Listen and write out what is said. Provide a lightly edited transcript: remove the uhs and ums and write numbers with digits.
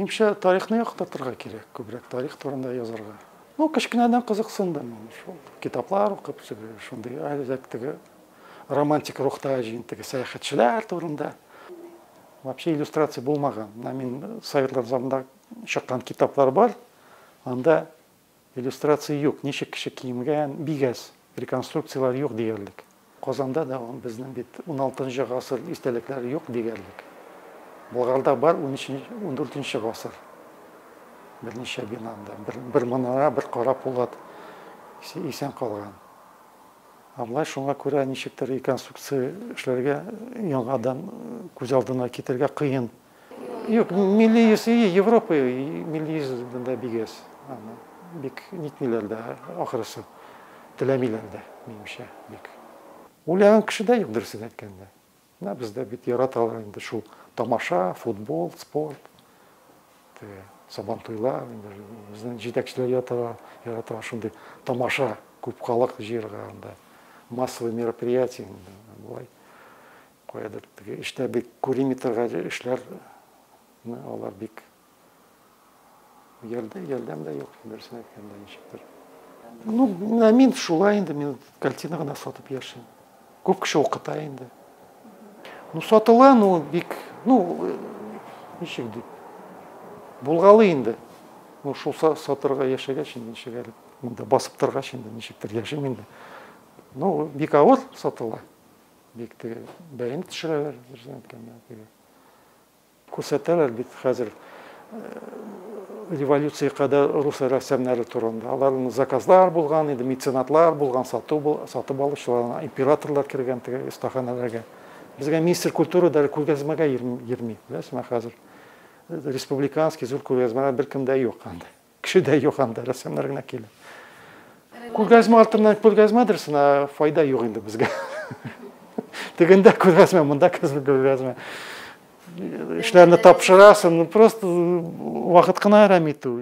Минемчә, тарихны яктыртырга кирәк, күбрәк тарих турында язарга. Ну, кечкенәдән кызыксындым шул. Китаплар укып, шундый әле теге романтик рухта җыен теге сәяхәтчеләр турында. Вообще иллюстрация булмаган. Менә мин советлар заманында чыккан китаплар бар. Анда иллюстрация юк. Ничек кеше киенгән, бик әз. Реконструкцияләр юк диярлек. Казанда да безнең бит 16 гасыр истәлекләре юк диярлек. Болгарда бар 13-14 гасыр. Берничә бинанда, бер манара, бер кара пулат исән калган. Ә болай шуңа күрә ничектер реконструкция эшләргә яңадан күз алдына китерергә кыен. Юк, милли йөз, Европа милли йөзендә бик әз. Аны бик нитмиләр дә, ахрысы, теләмиләр дә, минемчә, бик. Уйлаган кеше дә юк, дөресен әйткәндә. Менә бездә бит яраталар инде шул тамаша, футбол, спорт, теге сабантуйлар, инде безнең җитәкчеләр ярата шундый тамаша, күп халык җыярга анда, массовый мероприятие инде болай. Каядыр теге эштә бик күренми торган эшләр, алар бик ярдәм дә юк, дөресен әйткәндә, ничектер. Ну, менә мин шулай инде, мин картина гына сатып яшим. Күп кеше укыта инде. Ну, сатыла, ну, бик, ну, ничек дип, булгалы инде. Ну, шул сатырга яшәгәч инде, ничек әле, монда басып торгач инде, ничектер яшим инде. Ну, бик авыр сатыла. Бик теге бәяне төшерәләр, дөресен әйткәндә, теге. Күрсәтәләр бит хәзер революция кадәр рус рәссамнары турында. Аларның заказлар булган инде, меценатлар булган, сатып алучылар, императорлар кергән теге остаханәләргә. Безгә министр культуры даже күргәзмәгә йөрми, беләсезме, хәзер. Республиканский зур күргәзмәләр беркем дә юк анда. Кеше дә юк анда, рәссамнар гына килә. Күргәзмә артыннан күргәзмә дөресен, ә файда юк инде безгә. Тегендә күргәзмә, монда күргәзмә. Эшләрне тапшырасың, просто вакыт кына әрәм итү.